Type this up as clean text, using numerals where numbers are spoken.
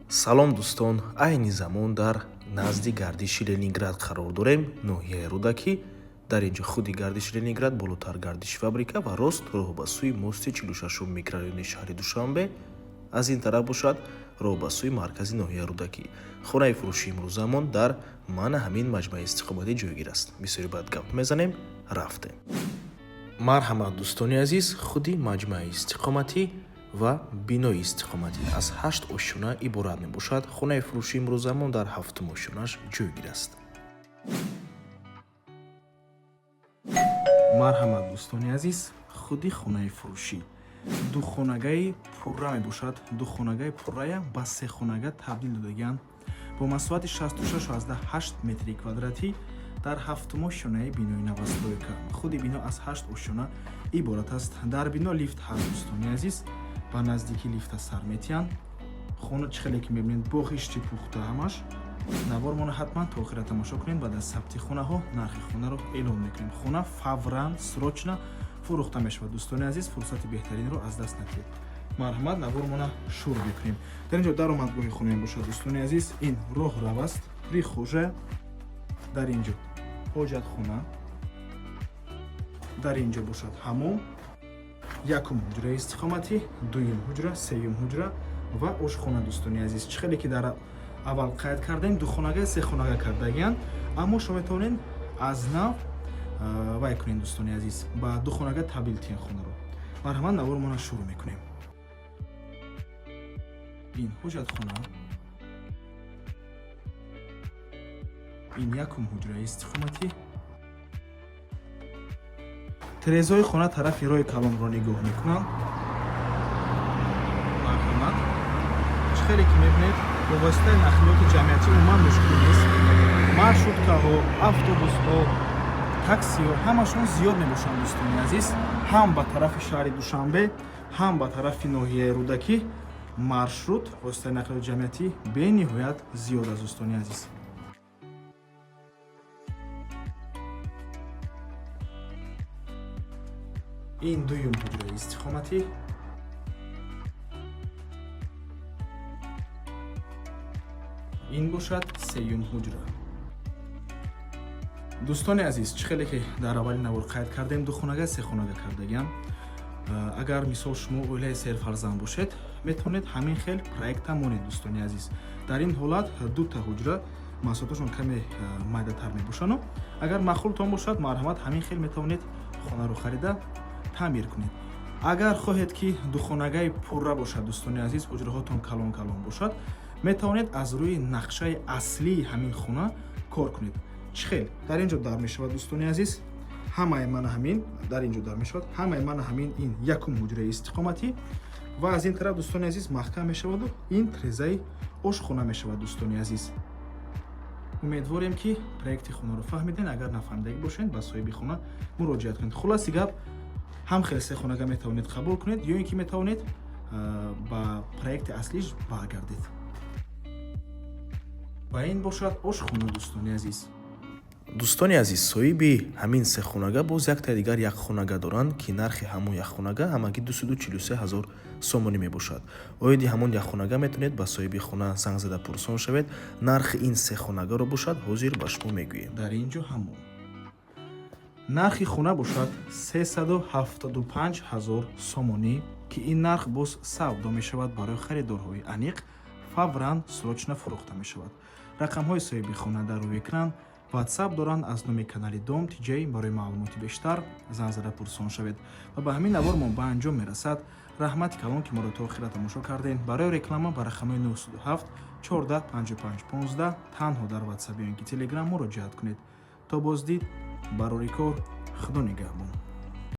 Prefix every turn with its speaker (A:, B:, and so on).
A: Салом, дӯстон! Айни замон дар назди гардиши Ленинград қарор дорем, ноҳияи Рӯдакӣ. Дар ин ҷо худи гардиши Ленинград, болотар гардиши фабрика ва рост роҳ ба сӯи мости 46-ум микрорайони шаҳри Душанбе, аз ин тараф бошад роҳ ба сӯи маркази ноҳияи Рӯдакӣ. Хонаи фурӯшии имрӯзамон дар мана ҳамин маҷмӯаи истиқоматӣ ҷойгир аст. Бисёри баъд гап мезанем, рафтем. Марҳамат, дӯстони азиз, худи маҷмӯаи истиқоматӣ ва бинои истиқоматӣ аз ҳашт ошёна иборат мебошад. Хонаи фурӯшии имрӯзамон дар ҳафтум ошёнаш ҷойгир аст.
B: Марҳамат, дӯстони азиз, худи хонаи фурӯшӣ духонагаи пурра мебошад. Духонагаи пуррая ба сехонага табдил додагианд бо масоҳати 66,8 метри квадратӣ дар ҳафтум ошёнаи бинои новостройка. Худи бино аз ҳашт ошёна иборат аст. Дар бино лифт ҳаст, дӯстони азиз, ба наздикӣ лифта сар метиҳанд. Хона чӣ хеле ки мебинед, бо хишти пухта ҳамаш. Навормона ҳатман то охира тамошо кунед. Баъд аз сабти хонаҳо нархи хонаро эълон мекунем. Хона фавран, срочно фурӯхта мешавад. Дӯстони азиз, фурсати беҳтаринро аз даст надиҳед. Марҳамат, навормона шурӯъ мекунем. Дар ин ҷо даромадгоҳи хона мебошад, дӯстони азиз. Ин роҳрав аст, прихожая, дар ин ҷо ҳоҷатхона, дар ин ҷо бошад ҳамом, якум ҳуҷраи истиқоматӣ, дуюм ҳуҷра, сеюм ҳуҷра ва ошхона. Дӯстони азиз, чӣ хеле ки дар аввал қайд кардем, духонага сехонага кардагианд, аммо шумо метавонед аз нав вай кунед, дӯстони азиз, ба духонага табдил тиҳен хонаро. Марҳамат, навормона шурӯъ мекунем. Ин ҳоҷатхона, ин якум ҳуҷраи истиқоматӣ. Тирезаҳои хона тарафи роҳи калонро нигоҳ мекунанд. Марҳамат, чӣ хеле ки мебинед, бо воситаи нақлиёти ҷамъиятӣ умуман мушкил нест. Маршруткаҳо, автобусҳо, таксиҳо ҳамашон зиёд мебошанд, дӯстони азиз. Ҳам ба тарафи шаҳри Душанбе, ҳам ба тарафи ноҳияи Рӯдакӣ маршрут, воситаи нақлиёти ҷамъиятӣ бениҳоят зиёд аст, дӯстони азиз. Ин дуюм ҳуҷраи истиқоматӣ, ин бошад сеюм ҳуҷра. Дӯстони азиз, чӣ хеле ки дар аввали навор қайд кардем, духонага сехонага кардагиам. Агар, мисол, шумо оилаи серфарзанд бошед, метавонед ҳамин хел проекта монед, дӯстони азиз. Дар ин ҳолат дута ҳуҷра масоҳаташон каме майдатар мебошану агар маъқултон бошад, марҳамат, ҳамин хел метавонед хонаро харида таъмир кунед. Агар хоҳед, ки духонагаи пурра бошад, дӯстони азиз, ҳуҷраҳотон калон калон бошад, метавонед аз рӯи нақшаи аслии ҳамин хона кор кунед. Чӣ хел? Дар ин ҷо дар мешавад, дӯстони азиз, ҳамаи мана ҳамин дар ин ҷо дар мешавад, ҳамаи мана ҳамин. Ин якум ҳуҷраи истиқоматӣ ва аз ин тараф, дӯстони азиз, маҳкам мешаваду ин трезаи ошхона мешавад. Дӯстони азиз, умедворем, ки проекти хонаро фаҳмиден. Агар нафаҳмидагӣ бошед, ба соҳиби хона муроҷиат кунед. Хулоси гап, ҳам хел сехонага метавонед қабул кунед ё ин ки метавонед ба проекти аслиш баргардед. Ва ин бошад ошхона, дӯстони азиз.
A: Дӯстони азиз, соҳиби ҳамин сехонага боз яктаи дигар якхонага доранд, ки нархи ҳамон якхонага ҳамагӣ 243 ҳазор сомонӣ мебошад. Оиди ҳамон якхонага метавонед ба соҳиби хона занг зада пурсон шавед. Нархи ин сехонагаро бошад ҳозир ба шумо мегӯем.
B: Дар ин ҷо ҳамон нархи хона бошад 375 ҳазор сомонӣ, ки ин нарх боз савдо мешавад. Барои харидорҳои аниқ фавран, срочно фурӯхта мешавад. Рақамҳои соҳиби хона дар рӯи экран, Ватсап доранд аз номи канали Дом Тиҷай. Барои маълумоти бештар занг зада пурсон шавед. Ва ба ҳамин навормон ба анҷом мерасад. Раҳмати калон, ки моро то охира тамошо кардем. Барои реклама ба рақамҳои 907 14 55 15 танҳо дар Ватсап ё ин ки Телеграм муроҷиат кунед. То боздид, барори кор, Худо нигаҳбон.